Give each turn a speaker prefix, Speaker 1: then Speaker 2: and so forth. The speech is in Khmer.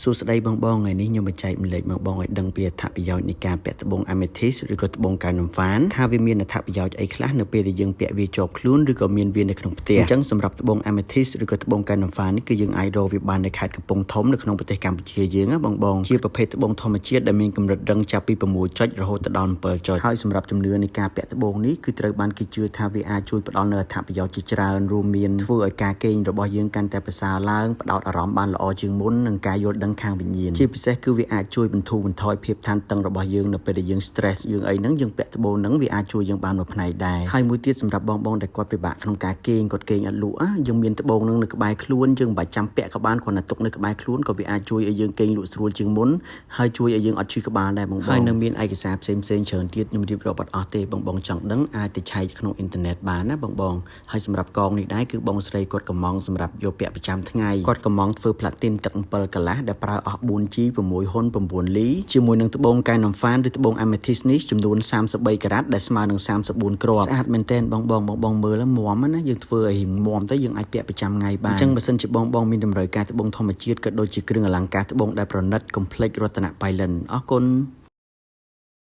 Speaker 1: សួស្តីបងបងថ្ងៃនេះខ្ញុំបញ្ចែកម្លែកមកបងឲ្យដឹងពីអត្ថប្រយោជន៍នៃការពាក់ត្បូង Amethyst ឬក៏ត្បូងកែវនំហ្វានថាវាមានអត្ថប្រយោជន៍អីខ្លះនៅពេលដែលយើងពាក់វាជាប់ខ្លួនឬក៏មានវានៅក្នុងផ្ទះអញ្ចឹងសម្រាប់ត្បូង Amethyst ឬក៏ត្បូងកែវនំហ្វាននេះគឺយើងអាចរកវាបាននៅខេត្តកំពង់ធំនៅក្នុងប្រទេសកម្ពុជាយើងណាបងបងជាប្រភេទត្បូងធម្មជាតិដែលមានកម្រិតរឹងចាប់ពី6ចុចរហូតដល់7ចុចហើយសម្រាប់ជំនឿនៃការពាក់ត្បូងនេះគឺត្រូវបានគេជឿថាវាអាចជួយផ្ដល់នូវអត្ថប្រយោជន៍ជាច្រើនរួមមានធ្វើឲ្យការគេងរបស់យើងកាន់តែប្រសើរឡើងផ្ដោតអារម្មណ៍បានល្អជាងមុននិងការយល់ដឹងខាងវិញ្ញាណជាពិសេសគឺវាអាចជួយបន្ធូរបន្ថយភាពតានតឹងរបស់យើងនៅពេលដែលយើង stress យើងអីហ្នឹងយើងពាក់ត្បូងហ្នឹងវាអាចជួយយើងបានមួយផ្នែកដែរហើយមួយទៀតសម្រាប់បងបងដែលគាត់ពិបាកក្នុងការគេងគាត់គេងអត់លក់យើងមានត្បូងហ្នឹងនៅក្បែរខ្លួនយើងមិនបាច់ចាំពាក់ក៏បានគ្រាន់តែទុកនៅក្បែរខ្លួនក៏វាអាចជួយឲ្យយើងគេងលក់ស្រួលជាងមុនហើយជួយឲ្យយើងអត់ឈឺក្បាលដែរបងបងហើយនៅមានឯកសារផ្សេងផ្សេងច្រើនទៀតខ្ញុំរៀបរាប់អត់អស់ទេបងបងចង់ដឹងអាចទៅឆែកក្នុងអ៊ីនធឺណិតបានណាបងបងហើយសម្រាប់កងនេះដែរគឺបងស្រីគាត់កំងសម្រាប់យកពាក់ប្រចាំថ្ងៃគាត់កំងធ្វើផ្លាទីនទឹក7កន្លះដែលប្រើអស់ 4G 6ហ៊ុន9លីជាមួយនឹងត្បូងកែនំហ្វានឬត្បូង Amethyst នេះចំនួន33ការ៉ាត់ដែលស្មើនឹង34គ្រាប់ស្អាតមែនទែនបងបងបងបងមើលមាំណាយើងធ្វើឲ្យមាំទៅយើងអាចពាក់ប្រចាំថ្ងៃបានអញ្ចឹងបើសិនជាបងបងមានតម្រូវការត្បូងធម្មជាតិក៏ដូចជាគ្រឿងអលង្ការត្បូងដែលប្រណិតកុំភ្លេចរតនៈបៃលិនអរគុណ។